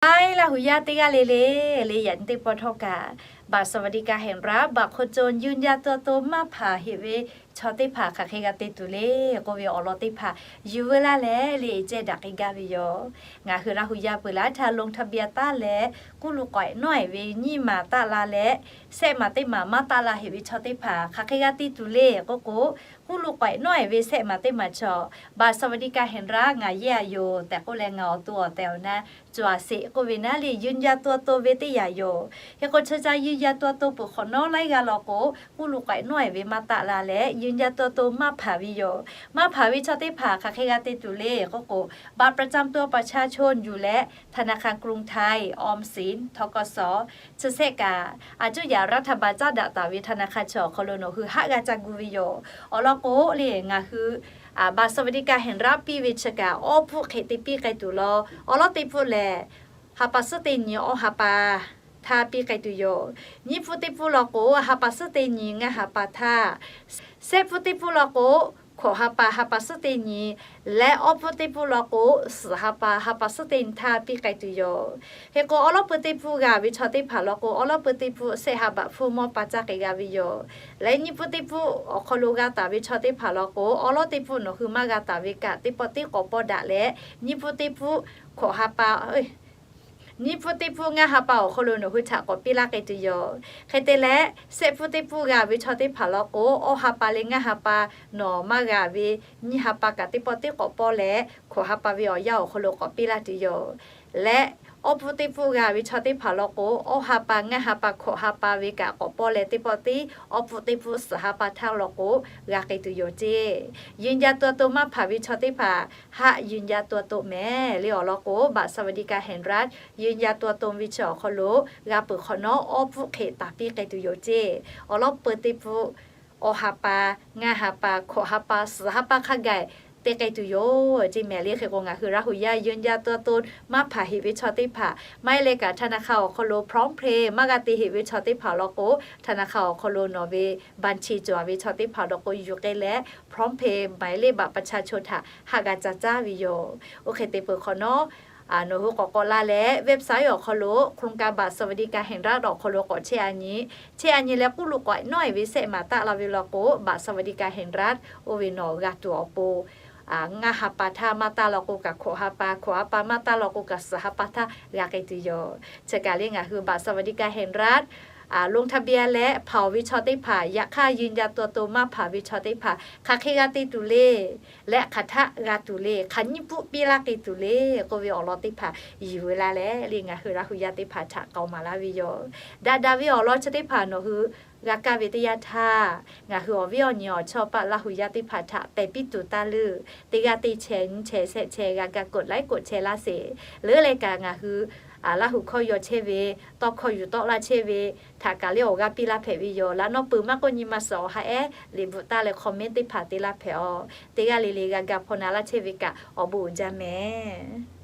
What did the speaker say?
Aiˉ, Laˇ hu yaˇ teˇ g'aˇ le le, le yaꞈ nyi teˇ pawˆ htawˇ kaꞈ บัตรสวัสดิการแห่งรัฐ บัตรคนจน ยืนยันตัวตน maˇ hpanˍ heꞈ ve chaw teˇ hpaˍ hk'aˬ hk'e g'a te tuˬ le k'oˆ ve awˬ lawn teˇ hpaˍ yuˬ veu laˇ leh le ceh daꞈ k'ai gaˇ ve yoˬ. Ngaˬ hui Laˇ hu yaˇ peuˬ laˇ htaˇ ลงทะเบียน taˆ leh kuˇ lo k'awehꞈ nawˉ-ehˍ ve nyiˇ maˍ taˆ la leh, sehˆ maˍ teˇ maˍ maˇ taˆ la heꞈ ve chaw teˇ hpaˍ hk'aˬ hk'e g'a te tuˬ le k'oˆ k'o, kuˇ lo k'awehꞈ nawˉ-ehˍ ve sehˆ maˍ teˇ maˍ chaw บัตรสวัสดิการแห่งรัฐ ngaˬ yehˇ a yoˬ tehꞈ k'oˆ leh ngaˬ awˬ to awˬ tehˬ awˬ na cawˬ a sheˍ k'oˆ ve naˉ le ยืนยันตัวตน ve teˇ yanˇ yoˬ. Hk'e k'o, chi ca ยืนยันตัวตน peuˬ hk'awꞈ nawˉ laiˉ g'aˇ law k'o, kuˇ lo k'awehꞈ nawˉ-ehˍ ve maˇ taˆ la leh ยืนยันตัวตน maˇ hpanˍ ve yoˬ. Maˇ hpanˍ ve chaw teˇ hpaˍ hk'aˬ hk'e g'a te tuˬ le k'oˆ k'o, บัตรประจำตัวประชาชน yuˬ leh ธนาคารกรุงไทย ออมสิน ทกส chi sehˆ kaꞈ, a cuˇ yaꞈ รัฐบาล caˉ daꞈ taˍ ve ธนาคาร chi awˬ hk'aw lo nawˬ hui haˆ g'a ca gu ve yoˬ. Awˬ lawn k'o le, ngaˬ hui บัตรสวัสดิการแห่งรัฐ piˇ ve chi kaꞈ awˇ hpfuhˆ hk'e te piˇ k'ai tuˬ law. Awˬ lawn teˇ hpfuhˆ lehˬ, ha pa suhˉ teˇ nyi awˇ ha pa htaˇ piˇ k'ai tuˬ yoˬ. Nyiˇ hpfuhˆ teˇ hpfuhˆ law k'o, ha pa suhˉ teˇ nyi ngaˇ ha pa htaˇ, sehˆ hpfuhˆ teˇ hpfuhˆ law k'o, hkawꞈ ha pa ha pa suhˉ teˇ nyi, leh awˇ hpfuhˆ teˇ hpfuhˆ law k'o, suhˍ ha pa ha pa suhˉ teˇ nyi htaˇ piˇ k'ai tuˬ yoˬ. Hk'e k'o, awˬ lawn pui teˇ hpfuhˆ g'a ve chaw teˇ hpaˍ law k'o, awˬ lawn pui teˇ hpfuhˆ sehˆ ha baꞈ hpfuhˇ mawˇ pa caˇ k'ai g'a ve yoˬ. Leh nyiˇ hpfuhˆ teˇ hpfuhˆ awˬ hk'aw lo g'a taˍ ve chaw teˇ hpaˍ law k'o, awˬ lawn teˇ hpfuhˆ nawˬ hui maˇ g'a taˍ ve kaꞈ teˇ pawˆ tiˉ k'awꞈ pawˇ daꞈ leh, nyiˇ hpfuhˆ teˇ hpfuhˆ hkawꞈ ha pa nyiˇ hpfuhˆ teˇ hpfuhˆ ngaˇ ha pa awˬ hk'aw lo nawˬ hui htaꞈ k'awꞈ piˇ laˇ k'ai tuˬ yoˬ. Hk'e te leh, sehˆ hpfuhˆ teˇ hpfuhˆ g'a ve chaw teˇ hpaˍ law k'o, awˇ ha pa leh ngaˇ ha pa nawˬ maˇ g'a ve nyiˇ ha pa kaꞈ teˇ pawˆ tiˉ k'awꞈ pawˇ leh, hkawꞈ ha pa ve awˬ yanˇ awˬ hk'aw lo k'awꞈ piˇ laˇ tuˬ yoˬ. Leh awˇ hpfuhˆ teˇ hpfuhˆ g'a ve chaw teˇ hpaˍ law k'o, awˇ ha pa ngaˇ ha pa hkawꞈ ha pa ve kaꞈ k'awꞈ pawˇ leh teˇ pawˆ tiˉ awˇ hpfuhˆ teˇ hpfuhˆ suhˍ ha pa htaˇ law k'o, g'a k'ai tuˬ yoˬ ceˇ. ยืนยันตัวตน maˇ hpanˍ ve chaw teˇ hpaˍ haˆ ยืนยันตัวตน mehˍ le. Awˬ lawn k'o, บัตรสวัสดิการแห่งรัฐ ยืนยันตัวตน ve chi awˬ hk'aw lo g'a peuˬ hk'awꞈ nawˉ awˇ hpfuhˆ hk'e taˍ piˇ k'ai tuˬ yoˬ ceˇ. Awˬ lawn pui teˇ hpfuhˆ, awˇ ha pa, ngaˇ ha pa, hkawꞈ ha pa, suhˍ ha pa hk'a gaˬ te k'ai tuˬ yoˬ ceˇ mehˍ le. Hk'e k'o, ngaˬ hui Laˇ hu yaˇ ยืนยันตัวตน maˇ hpanˍ heꞈ ve chaw teˇ hpaˍ, maˇ heˆ leh kaꞈ ธนาคาร awˬ hk'aw lo PromptPay maˇ g'a te heꞈ ve chaw teˇ hpaˍ law k'o, ธนาคาร awˬ hk'aw lo nawˬ ve บัญชี cawˬ ve chaw teˇ hpaˍ law k'o, yuˬ k'ai leh PromptPay หมายเลขบัตรประชาชน htaꞈ haˆ g'a ca caˇ ve yoˬ. Oˇ hk'e te peuˬ hk'awꞈ nawˉ, nawˬ hui k'awꞈ k'awꞈ la leh, website awˬ hk'aw lo โครงการบัตรสวัสดิการแห่งรัฐ awˬ hk'aw lo k'awꞈ chehˇ a nyi. Chehˇ a nyi leh kuˇ lo k'awehꞈ nawˉ-ehˍ ve sehˆ maˍ taˆ la ve law k'o, บัตรสวัสดิการแห่งรัฐ oˇ ve nawˬ g'a tuˬ awˬ pon, ngaˇ ha pa htaˇ maˇ taˆ law k'o kaꞈ hkawꞈ ha pa, hkawꞈ ha pa maˇ taˆ law k'o kaꞈ suhˍ ha pa htaˇ g'a k'ai tuˬ yoˬ. Chi kaꞈ le ngaˬ hui บัตรสวัสดิการแห่งรัฐ ลงทะเบียน leh hpanˍ ve chaw teˇ hpaˍ, yaꞈ hk'aˇ ยืนยันตัวตน maˇ hpanˍ ve chaw teˇ hpaˍ hk'aˬ hk'e g'a te tuˬ le, leh hk'aˬ htaˆ g'a tuˬ le, hk'aˬ nyiˇ pfuhˆ piˇ laˇ k'ai tuˬ le k'oˆ ve awˬ lawn teˇ hpaˍ yuˬ veu laˇ leh le, ngaˬ hui Laˇ hu yaˇ teˇ hpaˍ htaꞈ k'aoˍ maˍ laˇ ve yoˬ. Daꞈ daꞈ ve awˬ lawn chi teˇ hpaˍ nawˬ hui g'a kaˇ ve teˇ yanˇ htaˇ, ngaˬ hui awˬ viˉ awˬ nyi awˬ chawˇ paˆ Laˇ hu yaˇ teˇ hpaˍ htaꞈ pehˬ piˇ tuˬ taˇ leuˆ. Teˇ g'aˇ teˇ chehˬ nyi chehˬ shehˆ chehˬ g'a ga กดไลค์ กดแชร์ laˇ sheˍ. Leuˉ leh kaꞈ ngaˬ hui Laˇ hu hkawˇ yaw chehˇ ve, tawˇ hkawˇ yuˬ tawˆ laˇ chehˇ ve htaꞈ kaꞈ le awˬ g'aˇ piˇ laˇ hpehꞈ ve yoˬ. Laꞈ nawˉ peuˬ maˇ k'oˆ nyi ma suhˍ awˬ ha ehˉ liꞈ bvuhꞈ taˇ leh comment teˇ hpaˍ te laˇ hpehꞈ-aw. Teˇ g'aˇ le le g'a ga hpaw na laˇ chehˇ ve kaꞈ awˬ bon uiˍ jaˇ mehˍ.